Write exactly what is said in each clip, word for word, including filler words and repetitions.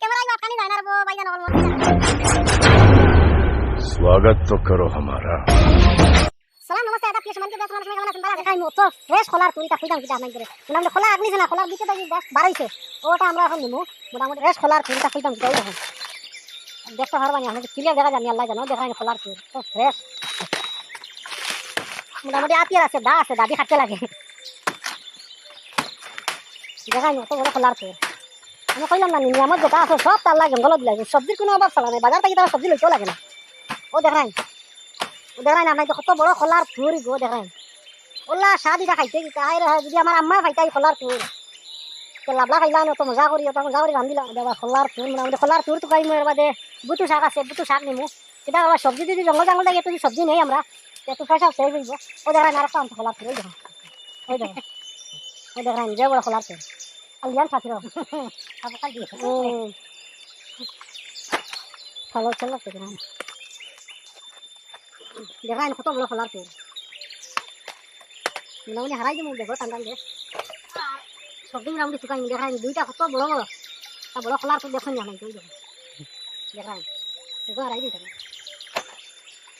ক্যামেরা আটকানি যায় না রে, ভাইজান, অকল মন। स्वागत तो करो हमारा। সালাম, নমস্তে, আদাব, প্রিয় সম্মানিত দর্শক, আপনারা সবাই কেমন আছেন? ভালো আছেন? খাই মতো ফ্রেশ কলার থুর ইটা কইতাম কিতা আপনাইনতরে। মানে আমরা কলা আগলি না, কলার ভিতরে যে রস বার অইছে, ওটা আমরা এখন নিমু। মোটামুটি ফ্রেশ কলার থুর ইটা কইতাম কিতা, ওই দেখেন। দেখতে পারবা না, আপনাইনতরে clear দেখা যার নি, আল্লায় জানে, দেখেন কলার থুর, তো ফ্রেশ। মোটামুটি আতিয়ার আছে, দা আছে, দাদি খাটতে লাগে। দেখেন কত বড় কলার থুর। আমি কইলাম না, নিয়ামত যেটা আছে, সব তো আল্লায় জঙ্গলো দিলাইছে। সবজির কুনু অভাব ছাড়া নাই, বাজার থাকি তারা সবজি লইতেও লাগে না। ও দেখেন, ও দেখেন, আপনাইনতরে কত বড় কলার থুর গো, দেখেন। ওলা স্বাদ ইটা খাইতে কিতা, হায় রে হায়, যদি আমার আম্মায় পাইতা ই কলার থুর। তে লাবলা খাইলা, অত মজা করি, অত মজা করি রান্ধিলা। দেখবা, কলার থুর, মোটামুটি কলার থুর তো খাইমু, এর বাদে বুতু শাক আছে, বুতু শাক নিমু। কিতা করবা, সবজি যদি জঙ্গল জঙ্গল থাকি, একটু যদি সবজি নেই আমরা, তে একটু পয়সা সেভ অইবো। ও দেখেন, আর একটা আনছে কলার থুর, ওই দেখেন। ওই দেখেন, ওই দেখেন, যে বড় কলার থুর। আর লিয়ান সাথে রও। খাবো খাই দিয়ে। হুম। ভালো হচ্ছে না তো, দেখেন। দেখেন কত বড় কলার থুর। মনে মনে হারাই দিমু, দেখো, টান টান দে। সবজি মোটামুটি শুকাই, দেখেন দুইটা কত বড় বড়। তা বড় কলার থুর দেখছেন নি, দেখেন। দেখেন, দেখো, হারাই দিতে।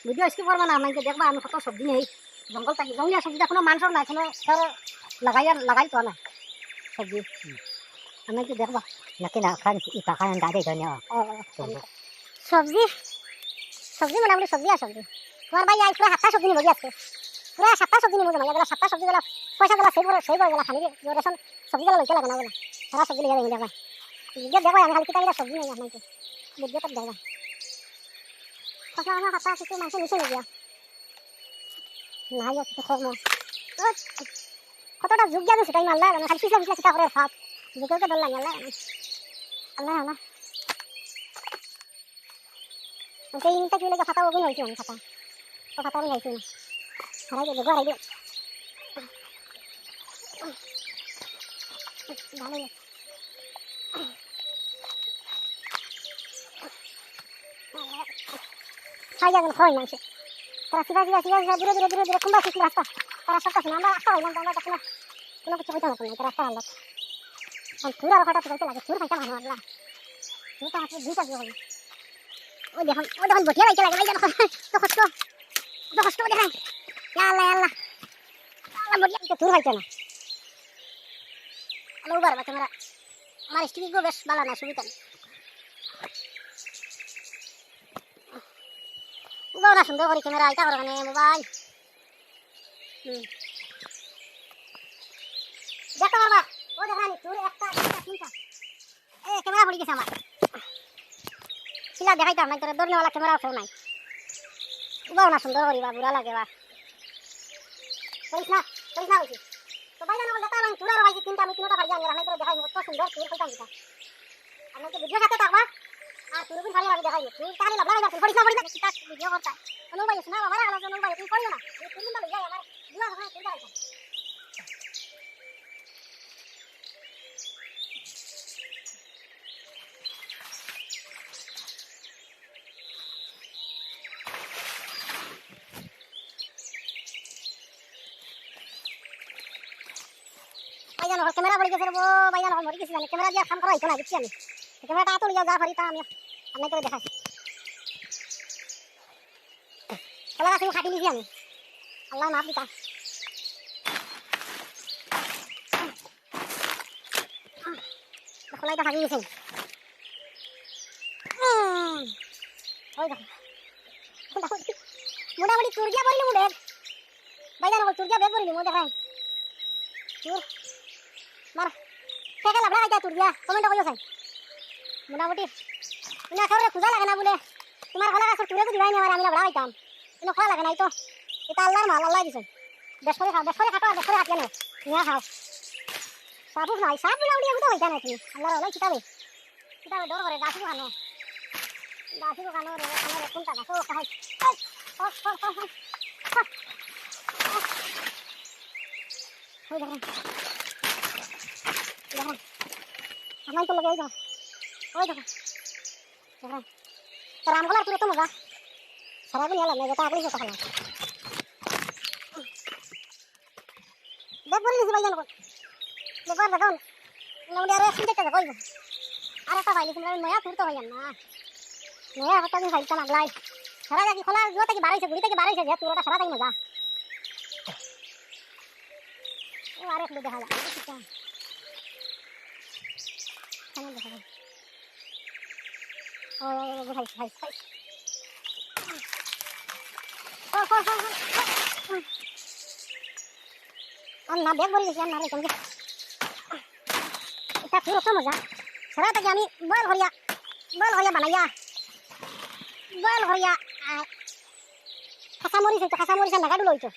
ভিডিও skip করবা না, আপনাইনতরে দেখবা আমি কত সবজি নেই। জঙ্গল থাকি, জঙ্গলিয়া সবজি, কুনু মানষর নাই, কুনু কেউ লাগাইয়া, লাগাইতো না সবজি। আপনাইনতরে দেখবা। নাকি না, খান, ই পাখান গাছে ধরে নেওয়া। ও, ও, ও। সবজি, সবজি মোটামুটি সবজি আর সবজি। তোমার ভাই আজ পুরা সাতটা সবজি নিবো আজকে। পুরা সাতটা সবজি নিবো জামাই, এগুলা সাতটা সবজি গুলা, পয়সা গুলা সেভ করে, সেভ করে গেলা খালি রে, রেশন সবজি গুলা লইতে লাগে না বলে। সারা সবজি লইয়া যাই দেখবা। ভিডিও দেখবা, আমি খালি কিতা কিতা সবজি নেই আপনাইনতরে। ভিডিও তো দেখবা। কথা আমার কথা কিছু মানষে নিচে নিয়ে গিয়া। নাই, আর কিছু কম। ও, কতটা যুগ গেল সেটাই মারলা, মানে খালি পিছলা পিছলা কিতা করে ফাপ। যুগে তো ডর লাগে, আল্লাহ জানে। আল্লাহ, আল্লাহ। ওকে ইনটা কি লাগে ফাটা ওগুন হইছে, আমি ফাটা। ও ফাটা আমি হইছে না। হারাই গেল, হারাই গেল। ভালো লাগে। খাই যাবেন, খাওয়াই মানষে। তারা সিধা, সিধা, সিধা, সিধা, দূরে, দূরে, দূরে, দূরে, কুনবা সিধা রাস্তা। তারা সব কাছে না, আমরা রাস্তা পাইলাম, আমরা কুনু, কুনু কিছু কইতাম পারতাম না, এটা রাস্তার হালত। আর থুর আরো কটা তুকাইতে লাগে, থুর পাইতাম ভালো লাগলা। থুর তো হাতে দুইটা দিয়ে হলো। ওই দেখুন, ওই দেখুন, বটিয়া লাইতে লাগে, লাইতে দেখুন, তো কষ্ট, তো কষ্ট দেখেন। ইয়া আল্লাহ, ইয়া আল্লাহ। আল্লাহ, বটিয়া তো থুর পাইতে না। আল্লাহ, উবার বা ক্যামেরা। আমার স্টিক গো বেশ ভালো না, সুবিধা নেই। উবাও না সুন্দর করে ক্যামেরা, এটা করো কেনে মোবাইল। হুম। দেখতে পারবা, ও দেখা নি, তোর একটা, একটা, তিনটা। এ, ক্যামেরা পড়ি গেছে আমার। কিলা দেখাইতাম নাই, তোর ধরনেওয়ালা ক্যামেরাও কেউ নাই। উবাও না সুন্দর করি বা, বুড়া লাগে বা। করিস না, করিস না বলছি। তো ভাই জানো, দেখা আমি তোরা ভাই তিনটা, আমি তিনটা পারি, আমি রান্না করে দেখাই, কত সুন্দর তোর কইতাম দিতা। আপনাইনতরে ভিডিওর সাথে থাকবা, আর তুই রুবিন খালি আমি দেখাই, তুই খালি লাভলা হয়ে যাচ্ছিস, পড়িস না, পড়িস না, কিতা ভিডিও করতা। অনু ভাই, শোনা বাবা, আলাদা অনু ভাই, তুই করিও না, তুই তিন দিন ধরে যাই আমার, দুয়া ধরে তুই যাই। ভাইজান, ওর ক্যামেরা পড়ি গেছে রে, ও ভাইজান, ওর মরি গেছে জানি। ক্যামেরা দিয়া কাম করা হইতো না, বুঝছি আমি। ক্যামেরাটা আতো লিয়া যা পারি তা আমি আপনাইনতরে দেখাই। কলা গাছ আমি কাটি নিছি আমি। আল্লাহ মাফ দিতা। কলাইটা ভাগি গেছে। উম, ওই দেখো। মোটামুটি, মোটামুটি চুরগিয়া পড়িল মুডে। ভাইজান, অকল চুরগিয়া বেগ করিলি, মো দেখাই। চুর। মার। কে কে লাভলা খাইতা চুরগিয়া? কমেন্ট করিও চাই। মোটামুটি। ইনা কেউরে খুঁজা লাগে না বুলে। তোমার কলা গাছর চুরে যদি ভাই আমার আমি লাভলা খাইতাম। ইনো খোয়া লাগে না, এই তো। এটা আল্লাহর মাল, আল্লাহ দিছে। বেশ করে খাও, বেশ করে খাটো, আর বেশ করে খাটিয়ে নেও। নিয়ে খাও। সাপ উপ নাই, সাপ মোটামুটি এগুলো হইতা না তুমি। আল্লাহর ওলাই কিতাবে। কিতাবে ডর করে, গাছও খানো। গাছও খানো রে, খানো রে, কোনটা গাছ? ও, খাই। এই, সর, সর, সর, সর। সর। ওই দেখো। দেখো। আমার তো লগে ওই দেখো। ওই দেখো। দেখো। রামগোলার পুরো তো মজা। সারা দিন এলাম না, যেটা আগেই কথা না। দেখ বলি দিছি ভাই জানো। দেখবার দেখুন। মোটামুটি আরো এক কুইন্টাল টাকা কইব। আর একটা পাইলিছি, মানে নয়া তুর তো অইয়ার না। নয়া একটা দিন পাইতাম আগলাই। সারা দেখি খোলা জুয়া থাকি বার অইছে, গুড়ি থাকি বার অইছে, যে তুর ওটা সারা থাকি মজা। ও আরেক দেখা যায়। কেমন দেখা যায়? ও, ও, ও, ভাই, ভাই, ভাই। ও, ও, ও, ও, ও। আর না, ব্যাগ ভরি গেছে, আর না রে, কেমন? এটা পুরো তো মজা। সারা থাকি আমি বয়েল করিয়া, বয়েল করিয়া বানাইয়া, বয়েল করিয়া, আহ, কাঁচা মরিচ অইতো, কাঁচা মরিচ আর নাগাডুলা অইতো।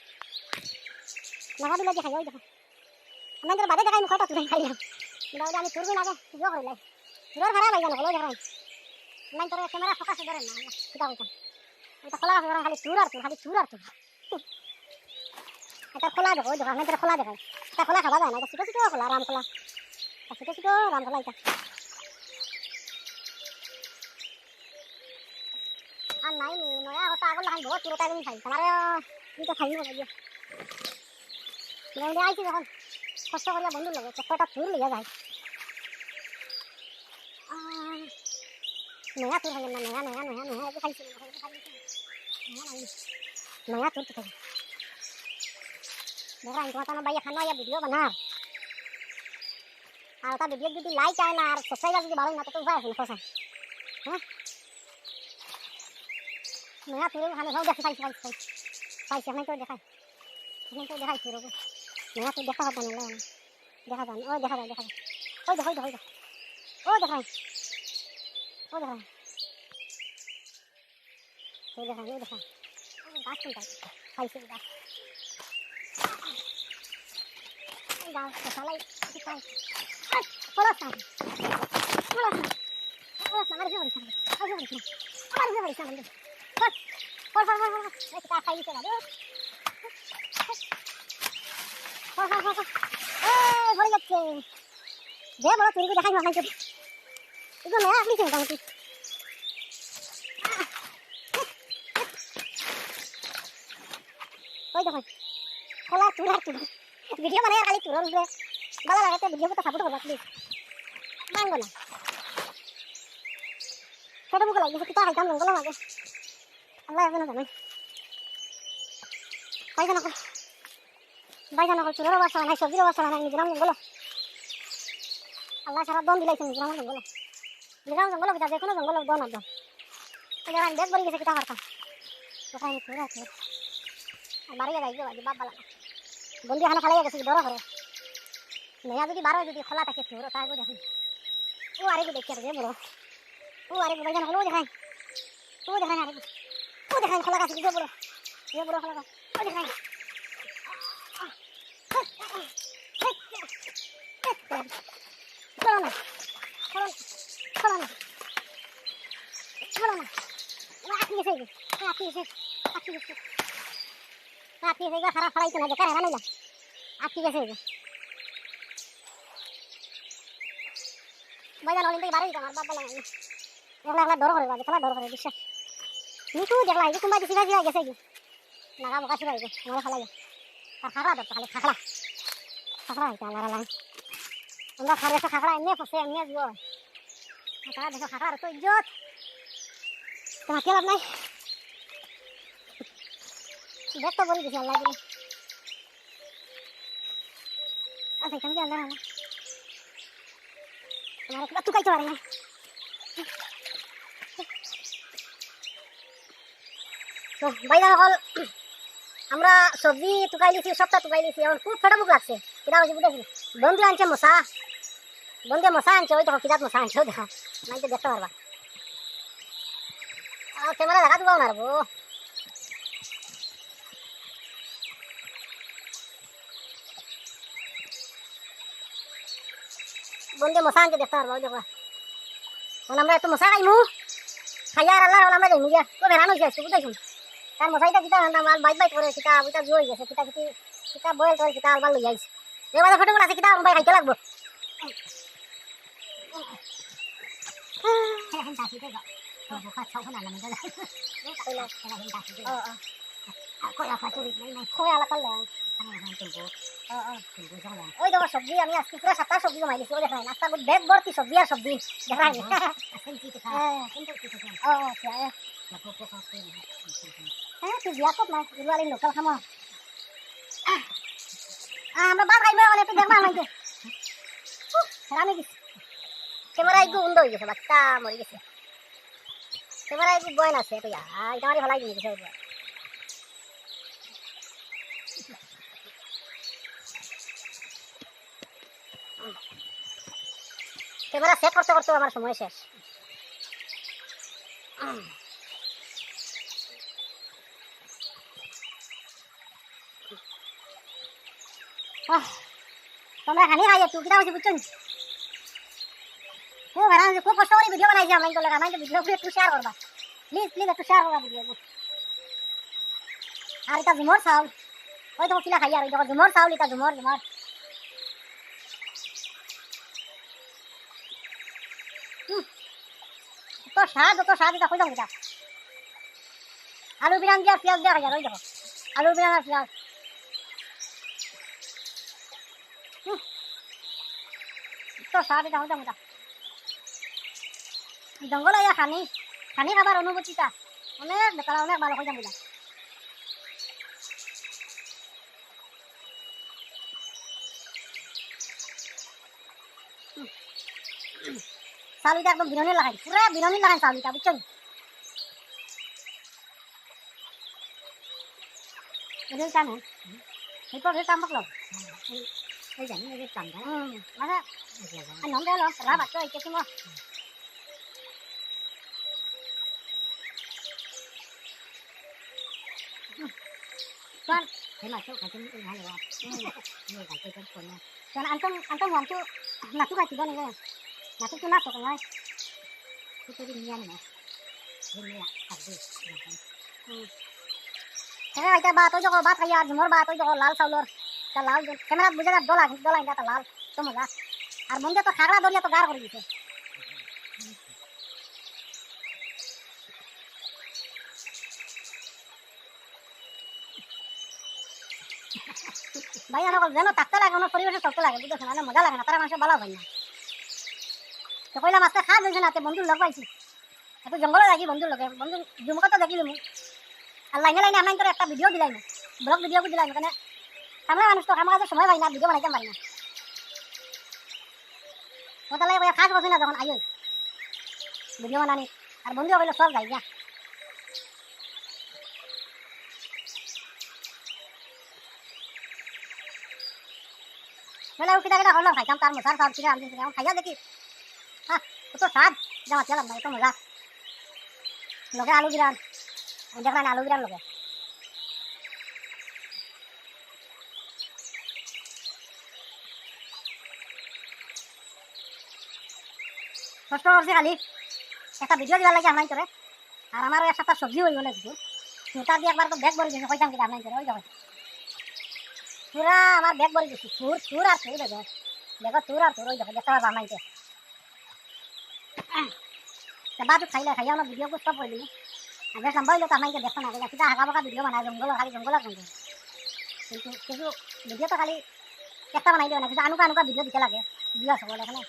নাগাডুলা দিয়া খাই, ওই দেখো। আমি তোর বাদে দেখাই, আমি কয়টা তুরাই খাইলাম। মোটামুটি আমি তুরগুন আগে ইয়ে করিলাই। তুরর ভাড়া পাইবা না, বলো দেখাই। আমি তোর ক্যামেরা ফোকাস ধরে না, কিতা কইতাম। এটা খোলা আছে, খালি তুর আর তুর, খালি তুর আর তুর। এটা খোলা দেখো, ওই দেখো, আমি এটা খোলা দেখাই। এটা খোলা খাওয়া যায় না, এটা ছোট ছোট খোলা, রাম খোলা। এটা ছোট ছোট রাম খোলা এটা। আর নাই নি, নয়া কথা আগর লাখান বহুত তুরতা একদিন খাই। তোমারে, আমি তো খাই না, খাই না। মোটামুটি আইছি যখন, কষ্ট করিয়া বন্ধুর লগে, কতটা তুর লইয়া যায়। আহ, নয়া তুর খাইলাম না, নয়া, নয়া, নয়া, নয়া, একটু খাইছি, একটু খাইছি। নয়া নাই। নয়া তুর তো খাই। দেখো, আমি তোমার ভাই এখানে আইয়া ভিডিও বানার। আর ওটা ভিডিও যদি লাইক আয় না, আর সাবস্ক্রাইবার যদি বাড়ে না, তো, তো উপায় আছে না, কথা। হ্যাঁ? নয়া তুর খালি হোক, দেখি, পাইছি, পাইছি, পাইছি। পাইছি, আপনাকে দেখাই। আপনাকে দেখাই তুর। নয়া তুর দেখা হবে না, দেখা যায়, ওই দেখা যায়, দেখা যায়। ওই দেখো, ওই দেখো, ওই দেখো। ওই দেখো। ওই দেখো। ওই দেখো, ওই দেখো। ওই গাছ কোনটা? খাইছে এই গাছ। এই গাছ তো শালাই কি খায়? আহ, পড়স না। পড়স না। পড়স না, আমার উপরে পড়িস না। আমার উপরে পড়িস না। আমার উপরে পড়িস না। পড়, পড়, পড়, পড়, পড়। এই তো খাই দিছে বাবা। পড়, পড়, পড়, পড়। এই, পড়ে যাচ্ছে। যে বড় তুরগু দেখাই না, খাইছে। এগুলো মেলা আপনি চিন্তা করছি। ওই দেখো, খোলা তুর আর তুর। ভিডিও বানাই আর খালি তুরর উপরে। ভালা লাগে তো ভিডিও তো সাপোর্ট করবা, প্লিজ। মানবো না। ছোট বুকে লাগবে, কিতা খাইতাম জঙ্গল মাঝে। আল্লাহ একজন জানে। ভাইজান অকল, ভাইজান অকল, চুরর অবস্থা নাই, সবজির অবস্থা নাই, মিজোরাম জঙ্গল। আল্লাহ সারা দম দিলাইছে মিজোরাম জঙ্গল। মিজোরাম জঙ্গল কিতা, যে কোনো জঙ্গল দম আর দম। এই জায়গায় ব্যাগ ভরি গেছে, কিতা করতাম? কোথায় আমি চুর আছে? আর বাড়িয়ে যাই গো, বাপ বালা। বন্দি এখানে ফালাইয়া গেছে, ডর করে। নয়া যদি বারো যদি খোলা থাকে চুর, তাই গো দেখুন। ও আরে গো দেখি আর যে বড়। ও আরে গো ভাইজান অকল, ও দেখাই। ও দেখাই আরে গো। ও দেখাই খোলা গাছ, যে বড়। যে বড় খোলা গাছ। ও দেখাই। চলো না, চলো না, চলো না, চলো না। ও আটকে গেছে, ও আটকে গেছে, আটকে গেছে। ও আটকে গেছে, এবার খারাপ ফালাইতো না, বেকার হেরান হইলাম। আটকে গেছে, এই যে। ভাইজান, অলিন তো বারোই আমার বাবা লাগে। একলা একলা ডর করে, বাবা, খেলা ডর করে, বিশ্বাস। নিচু দেখলা, এই যে কুম্বাই দিছি, ভাই, ভাই, গেছে কি? নাগা বোকা শুরু হয়েছে, আমার খালাই। আর খাখড়া ধরতো, খালি খাখড়া। খাখড়া হইতে আল্লাহ আল্লাহ। আমরা খারে তো খাখড়া এমনি ফসে, এমনি আসবো। আর তারা দেখো খাখড়ার তো ইজ্জত। তো মাতিয়ে লাভ নাই। দেখ তো বলি দিছি আল্লাহ দিলে। আর দেখতাম কি আল্লাহ আল্লাহ। আমার একটা তুকাইতে পারে না। তো ভাইজান অকল, আমরা সবজি তুকাই লিছি, সবটা তুকাই লিছি, এখন খুব পেটে ভুক লাগছে। কিনা হয়েছে বুঝে আসলে বন্ধু আনছে মশা, বন্ধু মশা আনছে, ওই দেখো কিরাত মশা আনছে, ওই দেখো, নাই তো দেখতে পারবা। আর ক্যামেরা দেখা দিবাও না রে বউ। বন্ধে মশা আনতে দেখতে পারবা, ওই দেখো। এখন আমরা একটু মশা খাইমু, খাইয়া আর আল্লাহ আমরা যাইমু গিয়া। তো বেড়ানো হয়েছে আজকে, বুঝাইছো? তার মশাইটা কিতা না, মাল বাইট বাইট করে, কিতা, ওইটা জুয়ে গেছে, কিতা, কিতি, কিতা বয়েল টয়েল, কিতা আলবার লই আইছে। এ বাজার ফটো আছে, কিতা, ভাই খাইতে লাগবো। এখন চাষিতে যাও। তো বোকা ছখন আলাম, এটা না। এই কইলা। এখন চাষিতে যাও। ও, ও। আর কই আপা চুরি নাই, নাই। কই আলাপ করলে? আমি এখন তুলবো। অ, অ। ওই দেখো সবজি, আমি আজকে পুরা সাপ্তাহ সবজি জমাই দিছি। ওই দেখো, নাস্তা গুড ব্যাগ ভর্তি সবজি আর সবজি। দেখো, হ্যাঁ। ও, ও, আচ্ছা, এ। হ্যাঁ, তুই বিয়া কর না, এগুলো আলি লোকাল খামো। আহ, আমরা বাদ খাইবো, মানে একটু দেখবা আমাকে। উহ, হেরান হয়ে গেছি। ক্যামেরা একটু উন্দ হয়ে গেছে, বাচ্চা মরে গেছে। ক্যামেরা একটু বয় না সে, তো ইয়া, এটা আমারই ভালাই দিন গেছে। ক্যামেরা সেট করতে করতে আমার সময় শেষ। আহ, তোমরা খানি খাইয়ে তুই কিতা হইছে বুঝছো নি? খুব হেরান হইছে, খুব কষ্ট করে ভিডিও বানাইছি আমি, তোমরা আমার ভিডিও একটু শেয়ার করবা, প্লিজ প্লিজ একটু শেয়ার করবা ভিডিও। আর এটা ঝুমর চাউল, ওই দেখো কিলা খাই, আর ওই দেখো ঝুমর চাউল, এটা ঝুমর, ঝুমর। হুম। অত স্বাদ, অত স্বাদ, এটা কইলাম এটা। আলু বিরান দিয়া পিয়াজ দিয়া খাই, আর ওই দেখো। আলু বিরান আর পিয়াজ। হুম। অত স্বাদ, এটা কইলাম এটা। জঙ্গল আইয়া খানি, খানি খাবার অনুভূতিটা অনেক বেকার, অনেক ভালো, কইলাম এটা। চাউলটা একদম বিরিয়ানি লাগাই, পুরা বিরিয়ানি লাগাই চাউলটা, বুঝছো নি? এটাই টানে। এরপর এর টান পাকলো। এই, এই জানি, এই যে টান দেয়। হুম, মানে, এই যে জানি। আর নন্দে এলো, রাব আছে, এই যে তোমার। হুম। চল। এই মাছ তো খাইতে নিতে ভালো হয়। হুম। এই খাইতে তো কোনো। চল, আনতাম, আনতাম, আনতাম, নাটু খাইছি, জানি রে। নাটু তো না তো, নয়। তো তো নিয়ে আনি না। এই নিয়ে আসবে। হুম। হ্যাঁ, এটা ভাত, ওই দেখো, ভাত খাইয়া, আর ঝুমর ভাত, ওই দেখো, লাল চাউলর। এটা লাল, ক্যামেরাত বুঝা যায়, ডলা, ডলা, এটা লাল। তো মজা। আর মন দিয়ে তো খাগড়া ধরিয়া তো গার করে দিছে। ভাই, আমার যেন থাকতে লাগে, আমার পরিবেশে চলতে লাগে, বুঝছো না? মানে মজা লাগে না, তারা মানুষের ভালো হয় না। তো কইলাম, আজকে খাওয়া যাইছে না, তে বন্ধুর লগ পাইছি। এত জঙ্গলে লাগি বন্ধুর লগে, বন্ধু জুমকা তো দেখিলি মু। আর লাইনে লাইনে আমার তোর একটা ভিডিও দিলাই না, ব্লগ ভিডিও দিলাই না, কেন? আমরা মানুষ তো আমার কাছে সময় পাই না, ভিডিও বানাইতে পারি না। ওটা লাগে খাস বসে না যখন আইও ভিডিও বানানি, আর বন্ধু কইলো, "চল যাই গা।" বলে, "ও কিতা কিতা করলাম, খাইতাম, তার মশার খাওয়ার কিনা আমি এখন খাইয়া দেখি।" হ্যাঁ, কত স্বাদ, যা মাতিয়া লাগবে, এত মজা। লগে আলু বিরান, দেখবেন আলু বিরান লগে। কষ্ট করছি খালি, একটা ভিডিও দিবার লাগে আমার তোরে। আর আমারও এক সপ্তাহ সবজি হইব না কিছু। সুতা দিয়ে একবার তো ব্যাগ ভরে গেছে, কইতাম কিনা আপনার, ওই দেখো। পুরা আমার ব্যাগ ভরে গেছে, চুর, চুর আর চুর দেখো। দেখো, চুর আর চুর, ওই দেখো, দেখতে পারবা আমার। তা বাদু খাইলে খাইয়া আমার ভিডিও গুলো সব করে দিবি। আর বেশ লম্বা হইলে তো আমার দেখতে না, দেখো, সিধা হাগা বাগা ভিডিও বানায়, জঙ্গল, খালি জঙ্গল আর জঙ্গল। কিন্তু কিছু ভিডিও তো খালি একটা বানাই দিও না, কিছু আনুকা আনুকা ভিডিও দিতে লাগে। ভিডিও আছে বলে এখানে।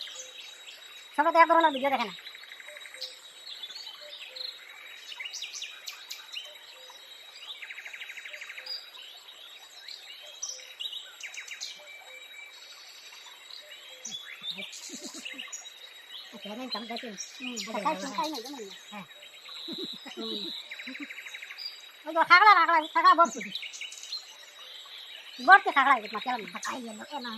সবাই তো এক ধরনের ভিডিও দেখে না। হুম, আচ্ছা, খাই, খাই, খাই, খাই, খাই। হ্যাঁ। হুম। ওই যে খাগড়া, খাগড়া, খাগড়া ভর্তি। ভর্তি খাগড়া, এই মাছ গেলাম। খাই গেল, এ না।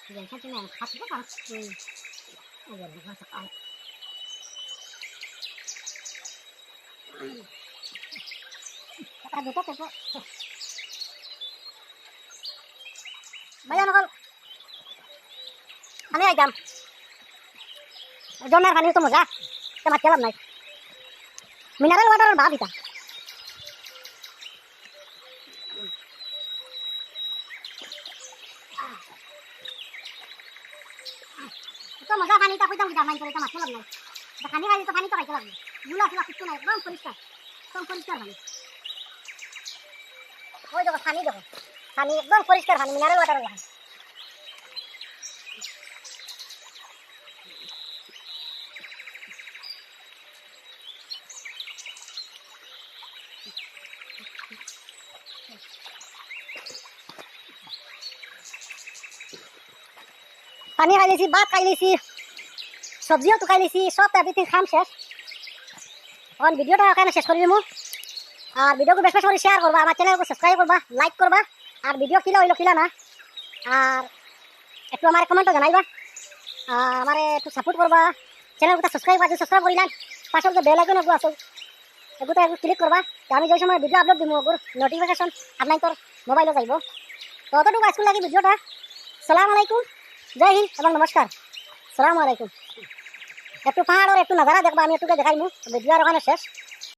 এই যে খাচ্ছি না, খাচ্ছি তো খাচ্ছি। হুম। এই যে খাচ্ছি, খাচ্ছি। এটা দুটো পেঁপে। ভাইয়া, নকল। আমি আইতাম। ঝর্ণার পানি তো মজা। তো মাছ খেলাম নাই। মিনারেল ওয়াটারের ভাব এটা। এত মজা পানিটা কইতাম কিতা, মাইনষে কইতাম মাছ খেলাম নাই। এটা পানি খাইলে তো পানি তো খাইতে লাগবে। গুলা ফুলা কিচ্ছু নাই, একদম পরিষ্কার। একদম পরিষ্কার পানি। ওই দেখো, পানি দেখো। পানি একদম পরিষ্কার পানি, মিনারেল ওয়াটার লাখান। পানি খাইলিছি, ভাত খাইলিছি, সবজিও তো খাইলিছি, সব তো এভরিথিং কাম শেষ। এখন ভিডিওটা এখানো শেষ করি দিমু। আর ভিডিওগু বেশ বেশ করি শেয়ার করবা, আমার চ্যানেলগু সাবস্ক্রাইব করবা, লাইক করবা, আর ভিডিও কিলা অইলো কিলা না, আর একটু আমারে কমেন্টো জানাইবা, আর আমারে একটু সাপোর্ট করবা। চ্যানেলগুতা সাবস্ক্রাইব আছে, সাবস্ক্রাইব করিলাম, পাশে যে বেল আইকন আছে, এগুতা একটু ক্লিক করবা, তে আমি যে সময় ভিডিও আপলোড দিমু, ওগুর নোটিফিকেশন আপনার তোর মোবাইলো যাইবো। তো অতটুকু আজকুর লাগি ভিডিওটা। সালাম আলাইকুম, জয় হিন্দ এবং নমস্কার। সালাম আলাইকুম। একটু পাহাড়র একটু নাজারা দেখবা, আমি একটুকে দেখাইমু, ভিডিও আর ওখানো শেষ।